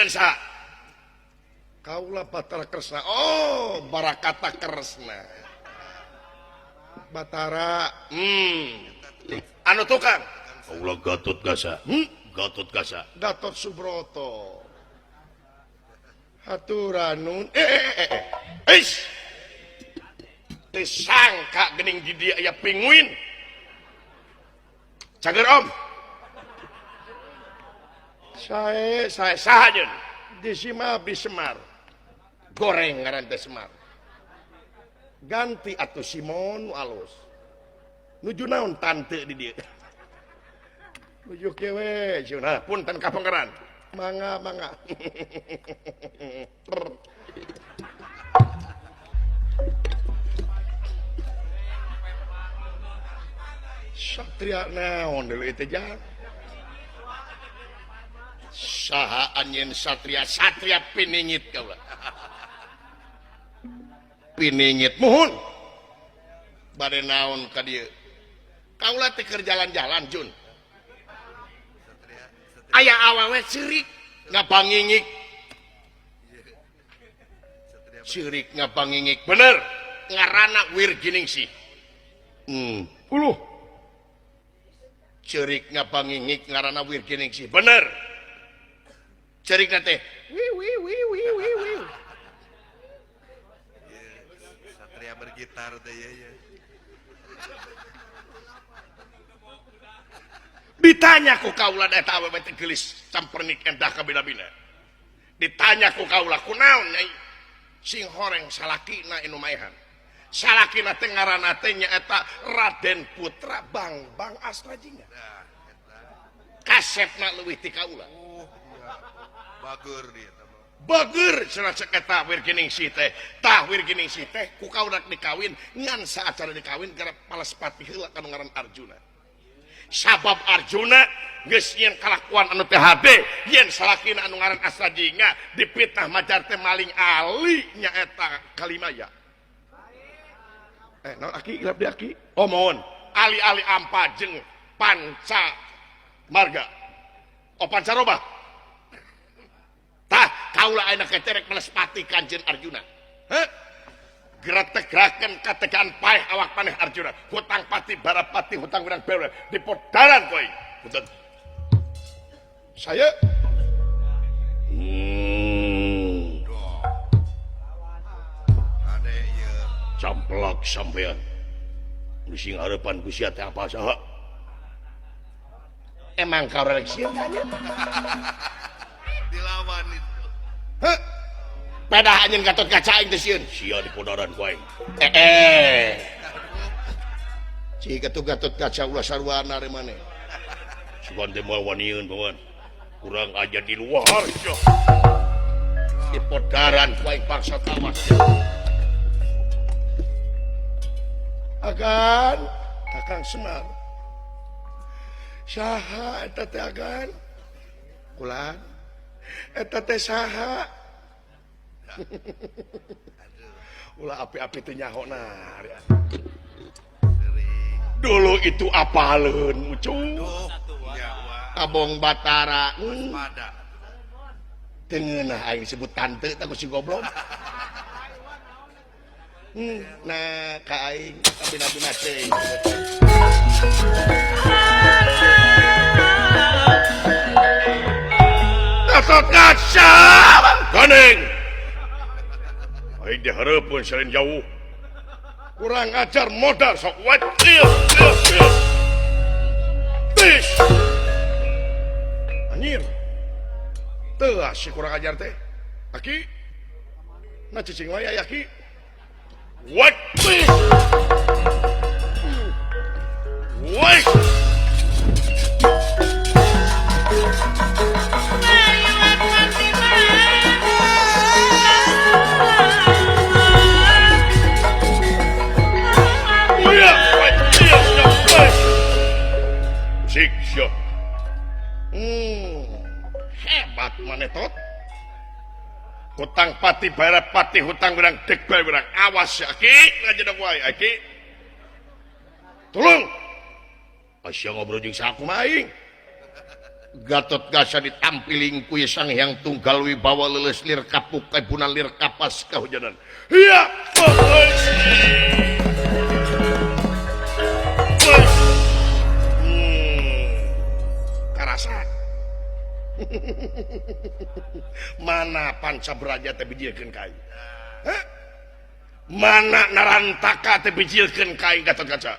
Anjeun saha? Kaula Batara Kresna. Oh, Barakata Kresna. Batara. Anu tukang? Kaula Gatot Kaca. Gatot Kaca. Gatot Subroto. Haturanun. Eish. Teu sangka geuning di dieu aya pinguin. Cager om. Sae sae saha jeung? Di sima abdi Semar. Goreng ngaran teh Semar. Ganti atuh Simon nu alus. Nuju naon tante di dieu? Nuju kieu we, cenah punten ka pangeran. Mangga mangga. Satria naon deui teh jang? Saha anjeun satria? Satria piningit kaula. Piningit muhun. Bade naon ka dieu? Kaula teh keur jalan-jalan Jun. Aya awewe ceurik ngabangingik. Ceurik ngabangingik bener. Ngaranna Wirginingsih. Uluh. Ceurik ngabangingik ngaranna Wirginingsih bener. Ceurik teh wi wi wi wi wi wi. Satria bergitar teh ya. Ditanya ku kaula eta awewe teh geulis campernik endah kabina-bina. Ditanya ku kaula kunaon nyai? Sing horeng salakina anu maehan. Salakina teh ngaranna teh nyaeta Raden Putra Bangbang Astrajingga. Kasepna leuwih ti kaula. Bager dia eta mah. Bager cenah cek eta Wirginingsih teh. Tah Wirginingsih teh ku kaula dikawin ngan saacara dikawin gara Palespati heula kanu ngaran Arjuna. Sabab Arjuna geus nyieun kalakuan anu teh hade yen salakina anu ngaran Astrajingga dipitnah majar teh maling ali nyaeta Kalimaya. Naon aki ilap di aki? Oh mohon. Ali-ali ampa jeung panca marga. Oh pancaroba. Tah kaula ayeuna keterek melespati kanjeun Arjuna. Heh? Gerak-gerakan kategaan paeh awak maneh Arjuna. Hutang pati barapati hutang wirang bewe dipodaran kowe. Punten. Saya Ade ieu. Camplak sampean. Nu sing hareupan ku sia teh apa saha? Emang kau rek sieun tanya? Dilawan itu. Heh. Pedah anjeun Gatot Kaca aing teh sieun. Sia dipodaran ku aing. Cik atuh Gatot Kaca ulah sarwana re maneh. Sugan teh moal wanieun paman. Kurang aja di luar sia. Dipodaran ku aing paksa tawas. Agan Kakang Semar. Saha eta teh agan? Kulan. Eta teh saha? Ulah api-api teh nyaho na. Dulu itu apaleun ucung. Kabong Batara. Teu ngeunah aing disebut tante tah ku si goblok. Nah ka aing kabina-bina teuing. Gatot Kaca gandeng. Aing dihareupeun selain jauh. Kurang ajar modal sok wacil. Bis. Anjir. Teu si kurang ajar teh. Aki. Nah cicing wae aya aki. What? What? Hebat maneh tot. Hutang pati bayar pati hutang berang dek bayar berang. Awas ya aki ngajedog wae aki. Tolong. Asya ngobrol jeung saha kumaha aing. Gatot Kaca ditampiling ku Sang Hyang Tunggal Wibawa leuleus lir kapuk kaipunan lir kapas kahujanan. Iya. Karasa. Mana panca braja teh bijilkeun ka aing? Hah? Mana narantaka teh bijilkeun ka aing Gatot Kaca?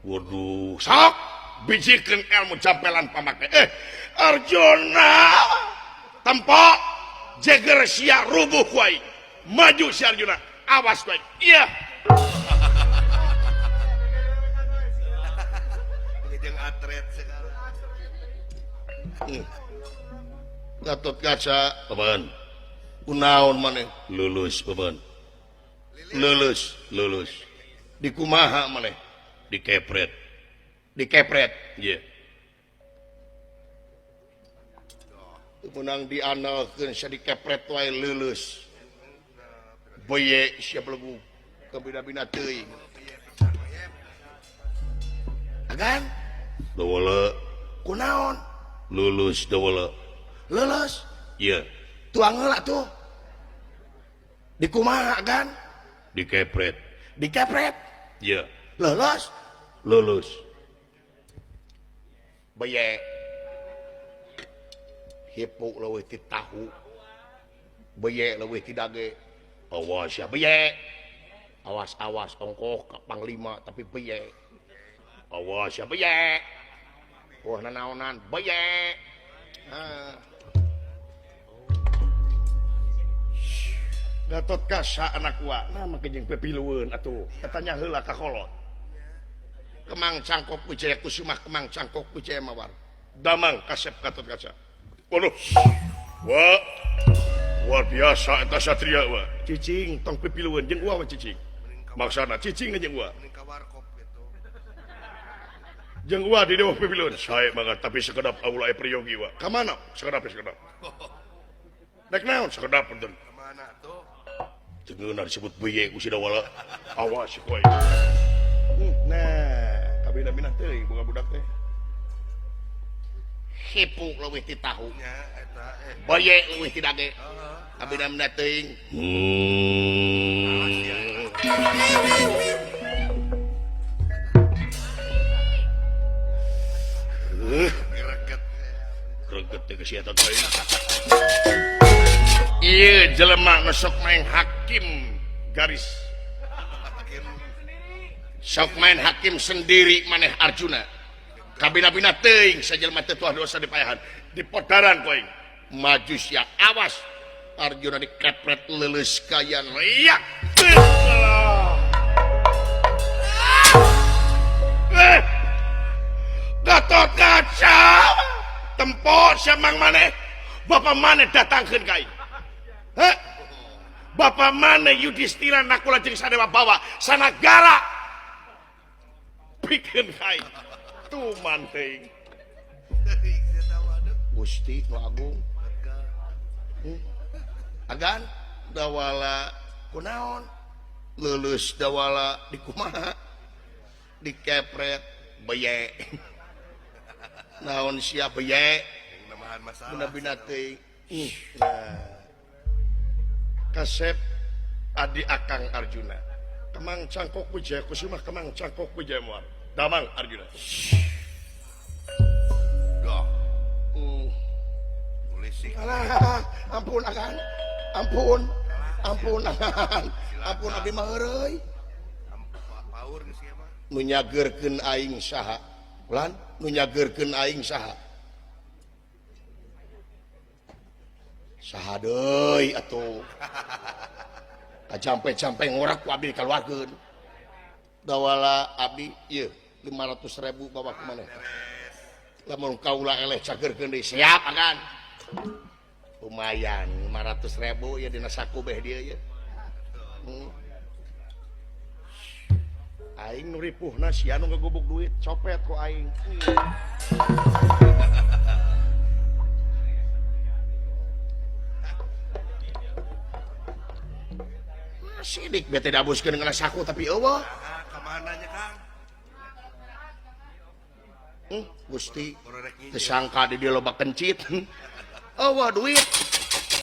Waduh, sok bijikeun ilmu jampelan pamake. Arjuna tempo jeger sia rubuh ku aing. Maju si Arjuna, awas ku aing. Iya. Jeung atret segala. Gatot Kaca, beban. Kunaon maneh? Lulus, beban. Lulus, lulus. Dikumaha maneh? Dikepret. Dikepret, ieu. Menang dianalkeun sia dikepret wae lulus. Beye sia belegu kabina-bina teuing. Agan? Dawala. Kunaon? Lulus dawala. Lulus? Ieu. Tuang heula tuh. Dikumaha agan? Dikepret. Dikepret? Ieu. Lulus? Lulus. Beye. Hipu leuwih ti tahu. Beye leuwih ti dage. Awas ya beye. Awas-awas ongkoh ka panglima tapi beye. Awas ya beye. Wah nanaonan beye. Gatot Kaca anak wa, nah make jeung pepilueun atuh. Katanya heula ka kolot. Kemang Cangkok Wijaya Kusuma, Kemang Cangkok Wijaya Mawar. Damang kasep Gatot Kaca. Waduh. Wah. Luar biasa eta satria wa. Cicing tong pipilueun jeung uwa cicing. Maksana cicing jeung uwa. Jeung uwa di dewa pipilueun. Sae banget tapi sekedap aula e priyogi wa. Ka mana? Sekedap sekedap. Rek naon sekedap punten. Ka mana tuh? Teu ngeunah disebut beye ku si Dawala. Awas koe. Nah, kabina-bina teuing boga budak teh. Hipu leuwih ti tahu. Nya eta Beye leuwih ti dage. Kabina-bina teuing. Greget. Greget teh geus eta teh. Ieu jelema nu sok main hakim garis. Sok main hakim sendiri maneh Arjuna. Kabina-bina teuing sajelema teu tuah dosa dipayahan. Dipodaran ku aing. Maju sia awas. Arjuna dikepret leuleus kayan riak. Gatot Kaca. Tempo sia mang maneh. Bapa maneh datangkeun ka aing. Heh? Bapa maneh Yudhistira Nakula jeung Sadewa bawa sanagara. Pikeun ka aing. Tuman teuing. Gusti nu agung. Agan Dawala kunaon? Leuleus Dawala dikumaha? Dikepret beye. Naon sia beye? Bina-bina teuing. Nah. Kasep adi Akang Arjuna. Kemang Cangkok Wijaya Kusuma, Kemang Cangkok Wijaya Mawar. Damang Arjuna. Doh. Polisi. Alah, ampun Akang. Ampun. Ampun Akang. Ampun abdi mah heureuy. Paur geus ieu mah. Nu nyageurkeun aing saha? Lan, nu nyageurkeun aing saha? Saha deui atuh. Kajampe-jampe ngorak ku abdi dikaluarkeun. Dawala abdi ieu 500.000 bawa ku maneh. Lamun kaula eleh cageurkeun deui siap Akang. Lumayan 500.000 ya dina saku beh dieu ye. Aing nu ripuhna sia nu ngagubuk duit copet ku aing. Sidik bete dabuskeun kana saku tapi eueuh. Ka mana nya Kang? Gusti Korek nginjem. Tersangka di dia loba kencit. Oh, wah duit.